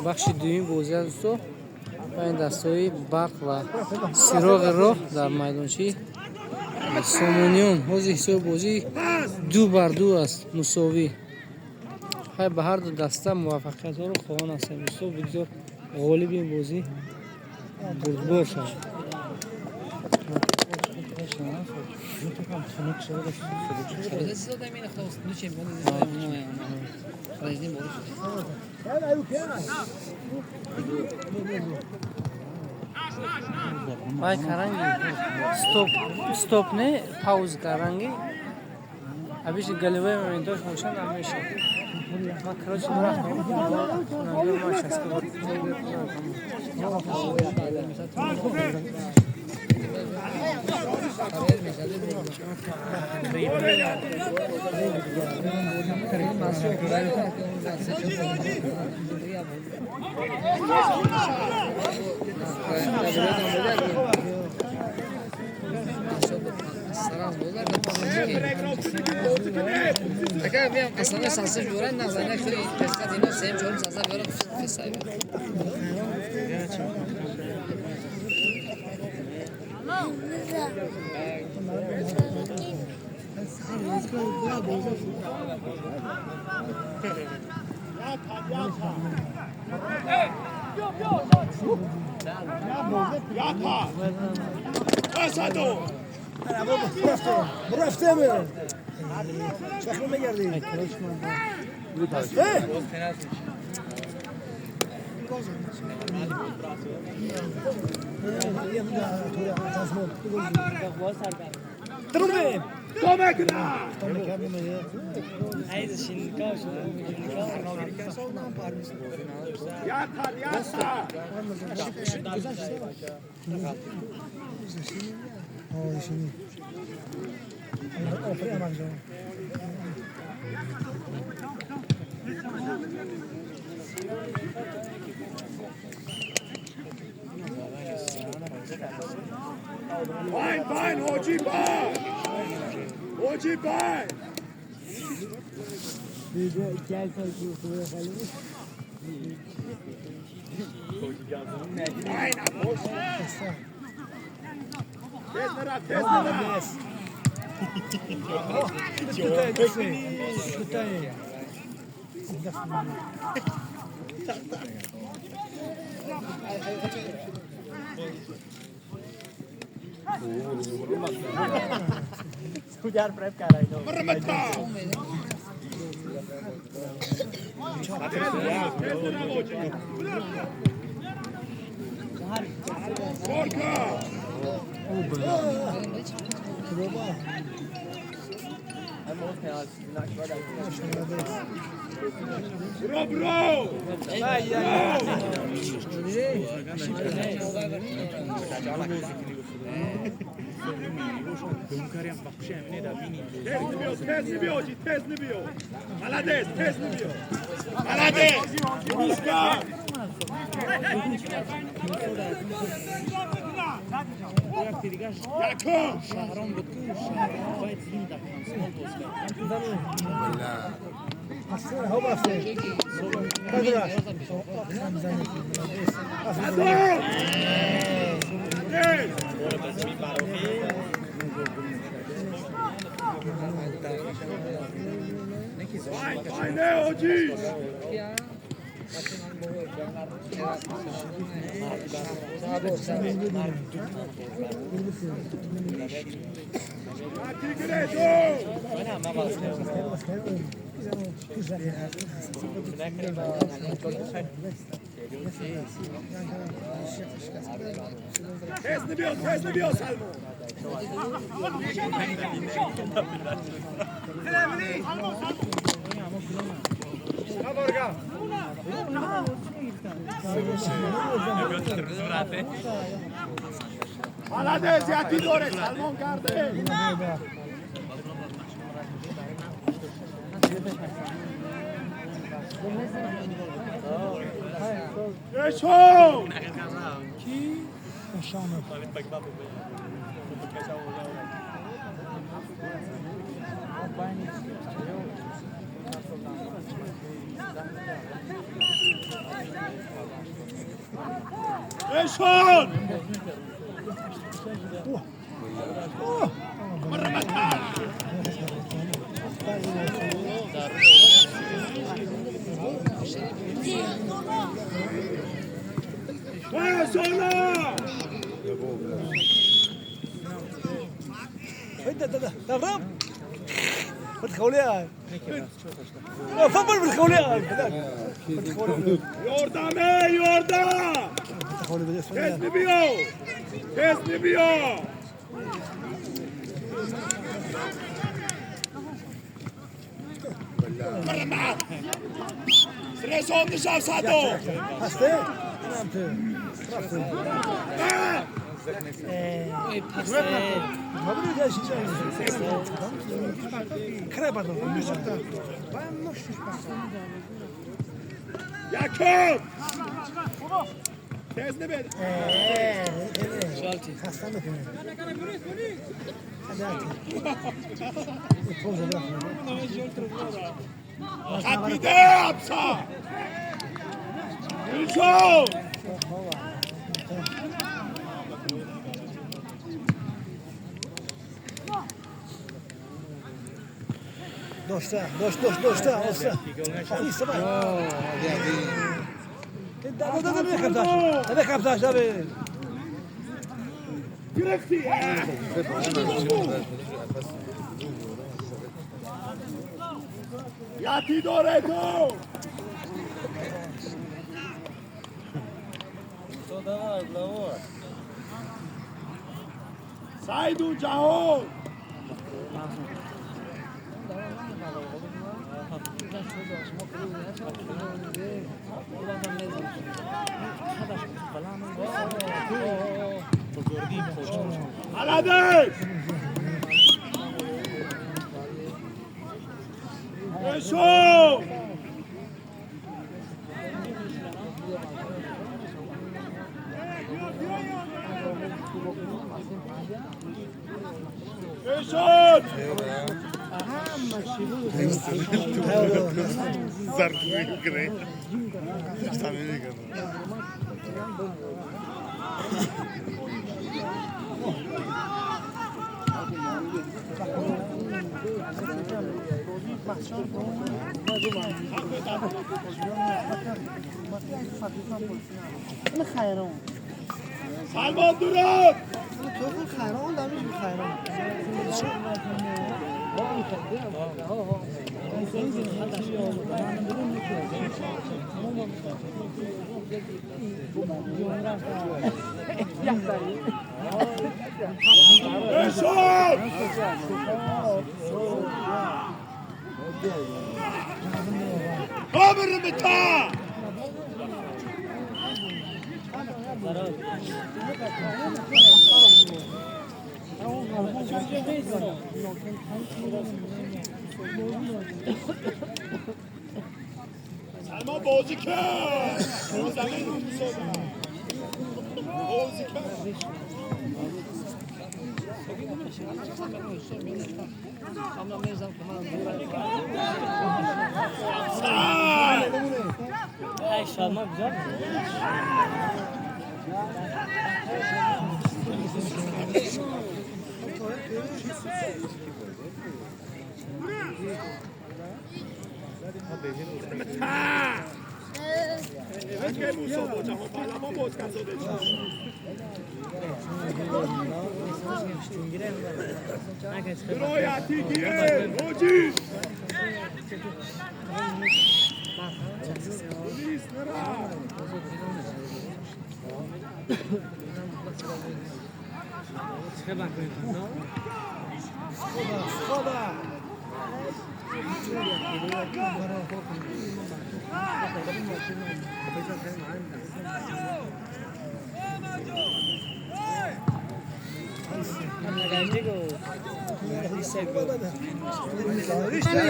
Бахши дуюми бозӣ аст, дӯсто, байни дастаҳои Барқ ва Сироғи роҳ дар майдончаи Сомониён. Ҳозир ҳисоби бозӣ 2-2 аст, мусовӣ. Хай, ба ҳар ду даста муваффақиятҳоро хоҳон ҳастем, дӯсто. Бигзор ғолиби ин бозӣ бурдбор шавад. Вай каранги стоп, стоп, не, пауз каранги. Обычно голевые моментош бошанд, намешавад. Ман, короче, рафтам. Ман сейчас. Агар биям основной состав биёранд, нағзана хеле қисқат ино сеюм чорум состав биёранд, фисай. رفته شکل میگردی. Fine, fine, Hoji bye. Hoji bye. بشون تمام بالخولية فضل بالخولية يوردامي يوردا تسني بيو تسني بيو سرسون نشاف صدو یکم تزنی بده خطیده ابسا بیشو داشته داشت داشت داشته آسه آخی سبای دا دا دا نخبتاش نخبتاش دا گرفتی یتی داره تو سعیدو جهان علادش بشو بشو سلمان درود بشو قابر بتا سلمان بازی کرد بازی کرد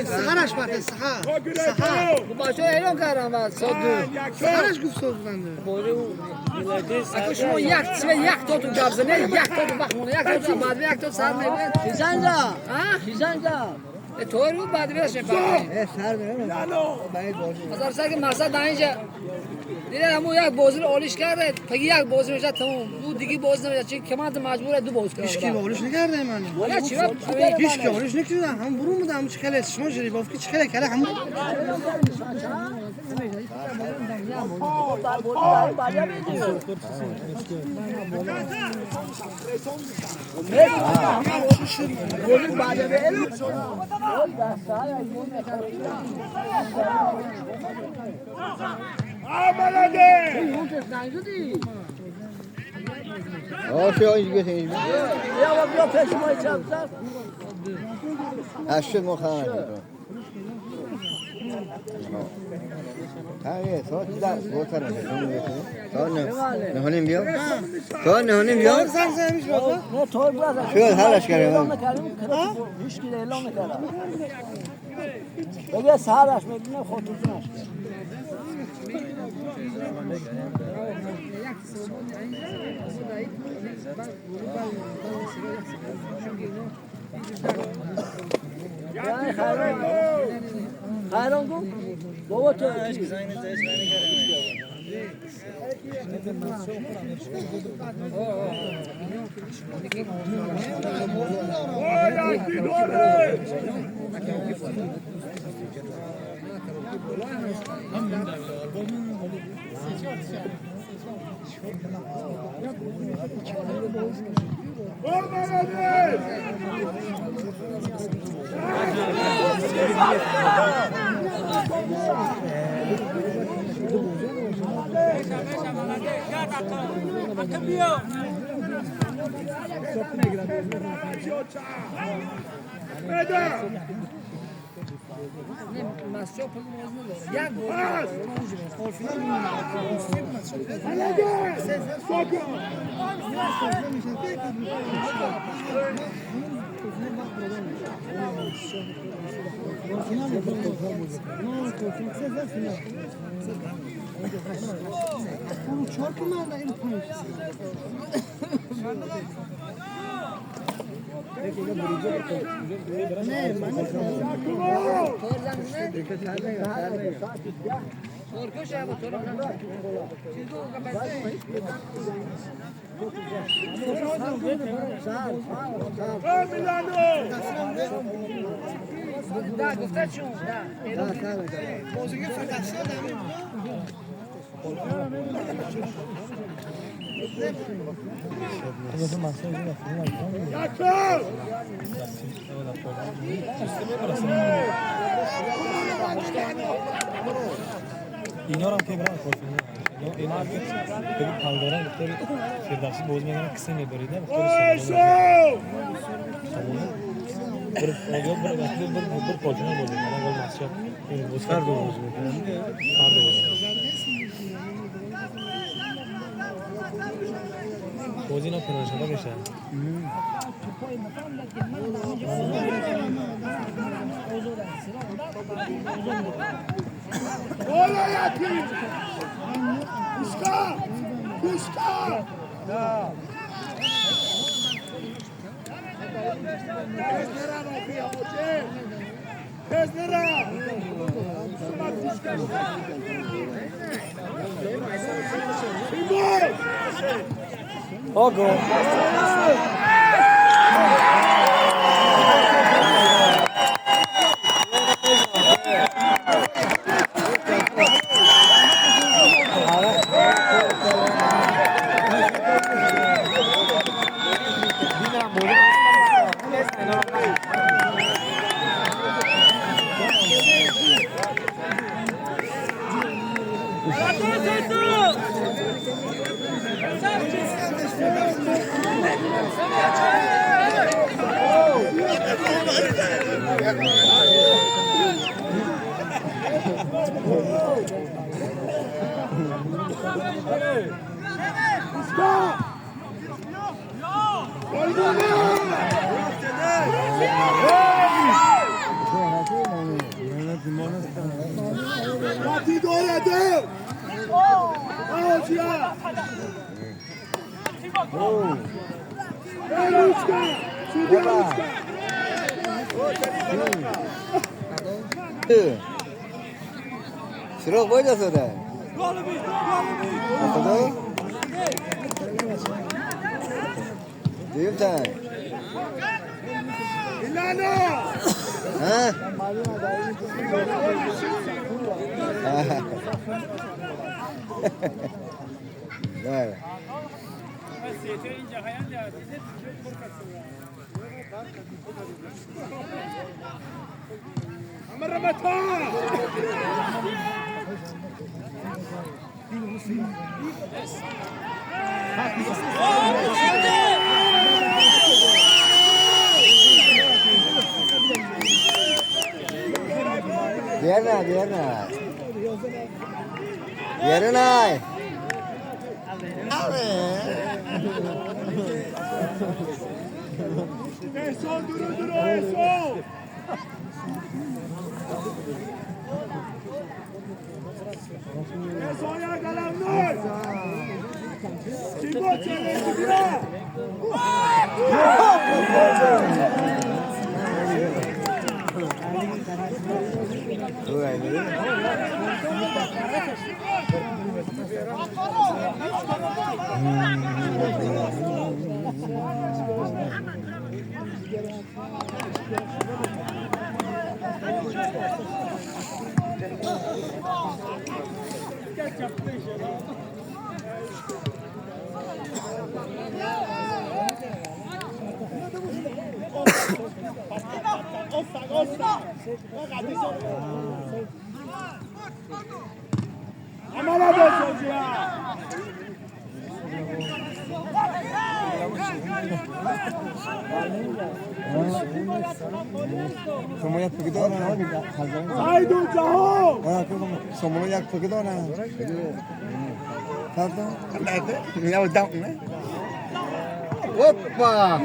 سهرش باید سهر سهر بچه‌ها اعلام کردم و ساعت دو سهرش گفت صبح بنده اگه شما یک چیه یک تا تو گپ زنی یک تا تو وقت مونه یک تا تو بعد یک تا سر میبینید خیزنجا خیزنجا تو رو بعد بیاش سر میرم مثلا سر که مقصد در اینجا Дида ҳамон як бозиро олиш карда, паги як бози мешад тамом. Ӯ диги боз намешад, чун команда маҷбур аст ду боз кунад. Ҳеч ки олиш накарда ман. Не, чи Ҳеч ки олиш накарда. Ҳам бурун буда, ҳам чӣ хеле шумо жеребовки чӣ хеле карда ҳам. اینا هم که برای اینا هم که پالداران دختر فردوسی باز میگن کسی میبریده دختر سامانه بر بر بر بر پاجنا باز میگن گل مسجد این باز فرد باز میکنن فرد باز باز اینا پناه شده میشه. Срок бойда сюда. Опа!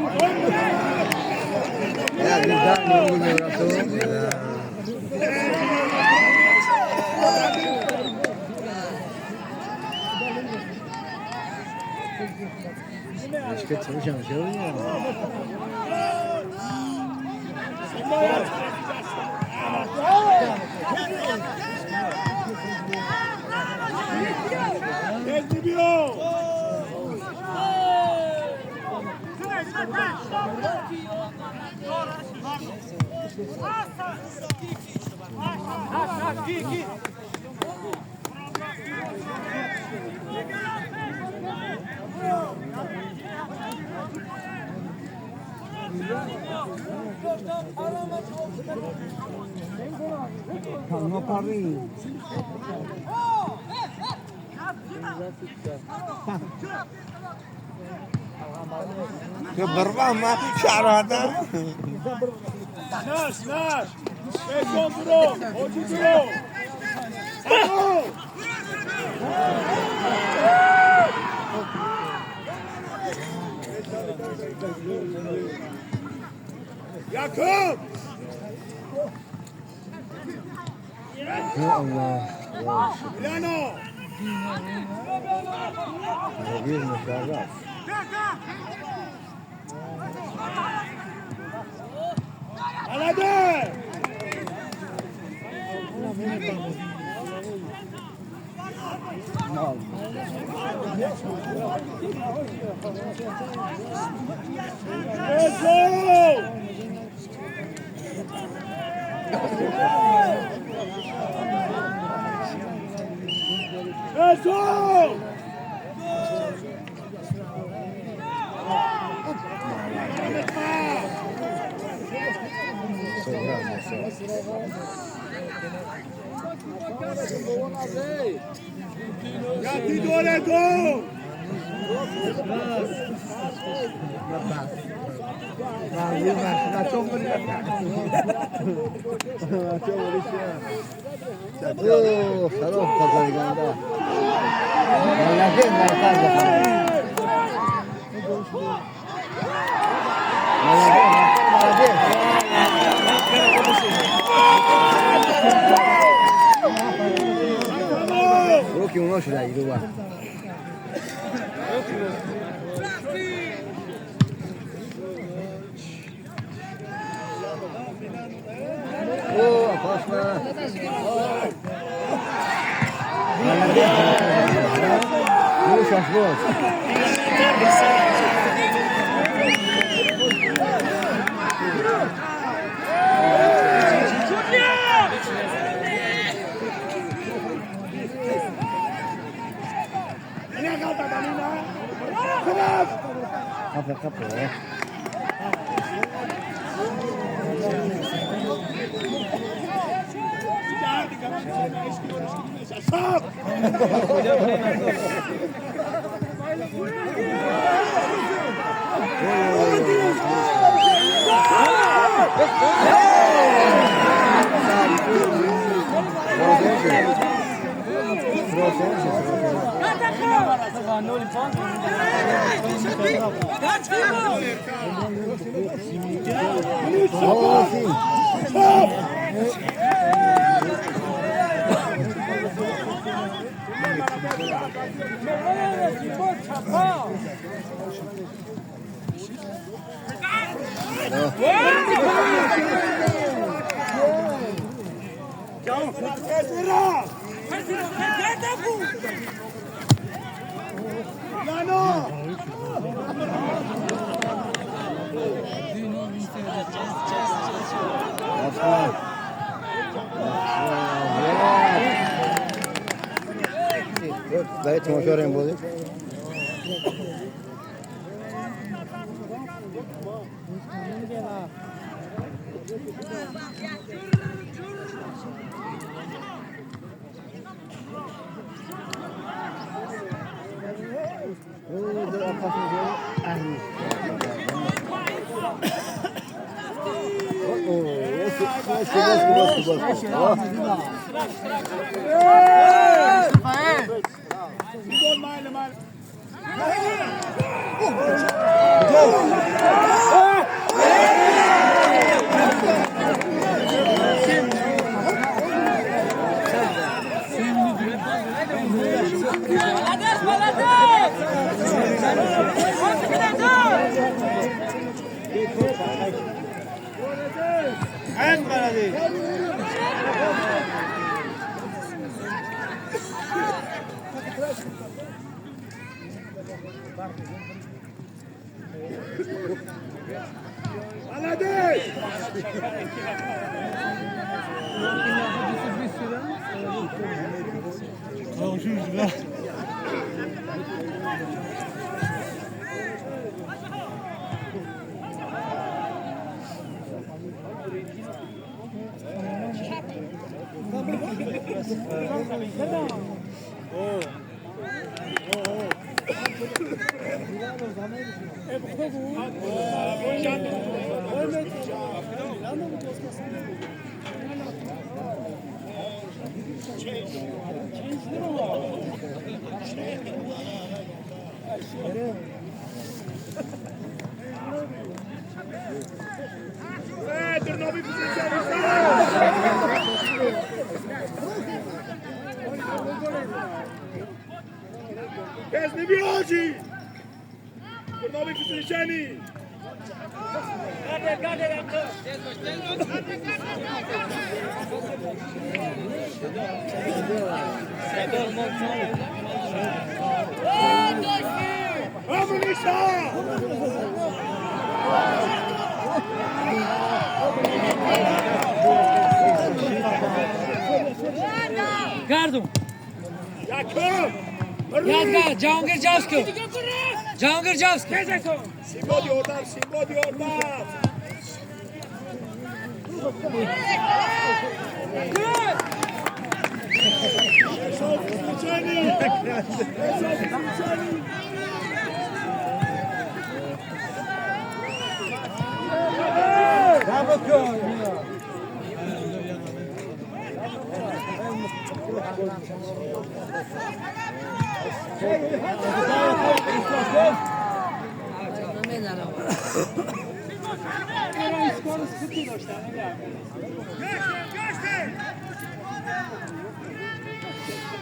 ناش احسان برو حاجی برو یعقوب يا الله میلانو كبير مشرف. بلده احسان یکی دوره دو برای تماشا این بازی Gardum. Yadgar, Jahongir Javskiy. Jahongir Javskiy. Simbodi oradan, Simbodi oradan.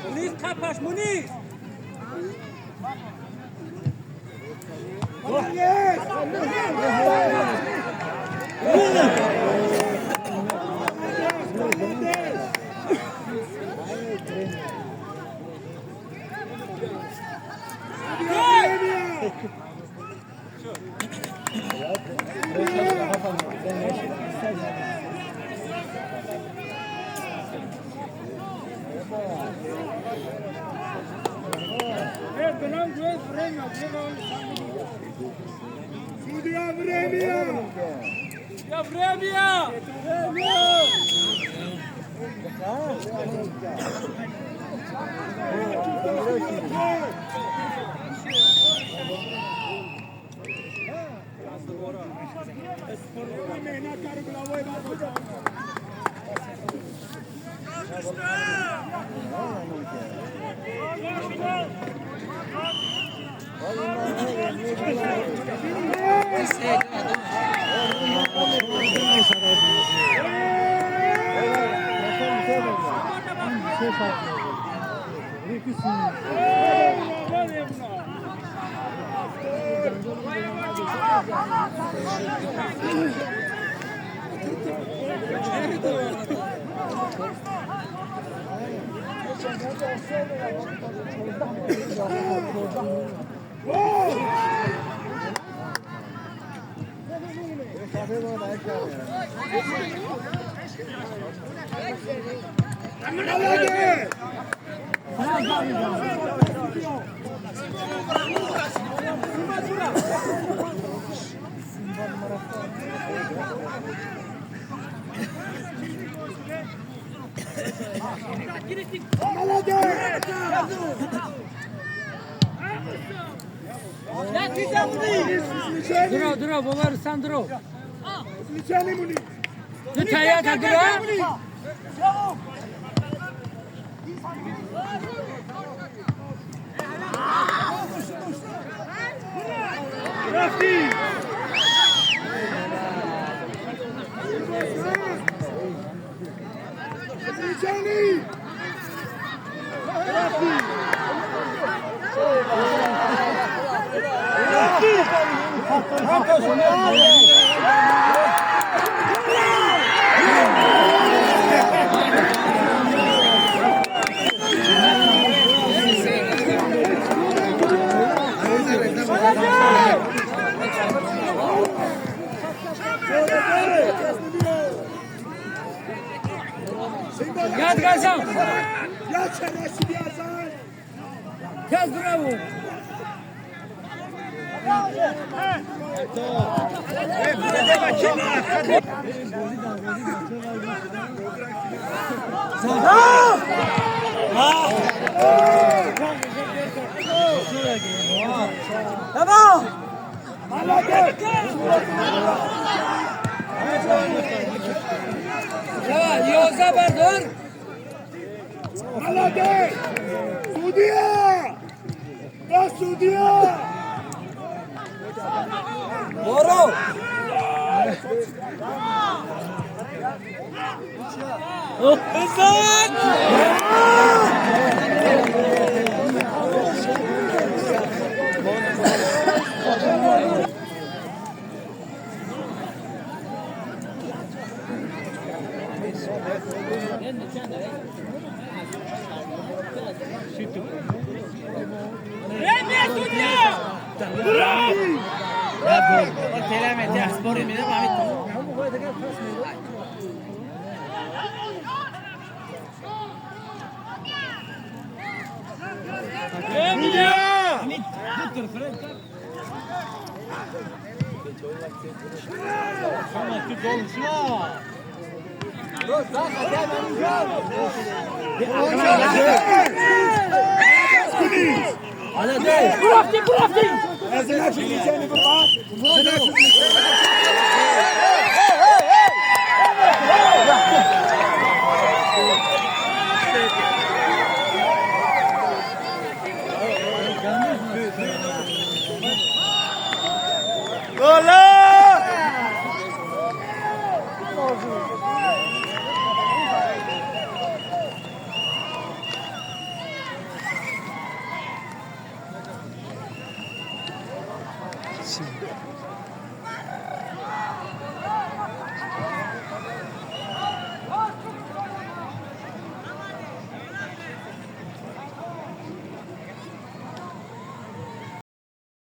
Muniz kapaş Muniz. Судья, время! Я время! Дро, дро, бобо Рустам, дро. Ту таята дро? Яд газам! Тез браво! Ёза бардор! Молодец! Судья! Да, судья! Боро!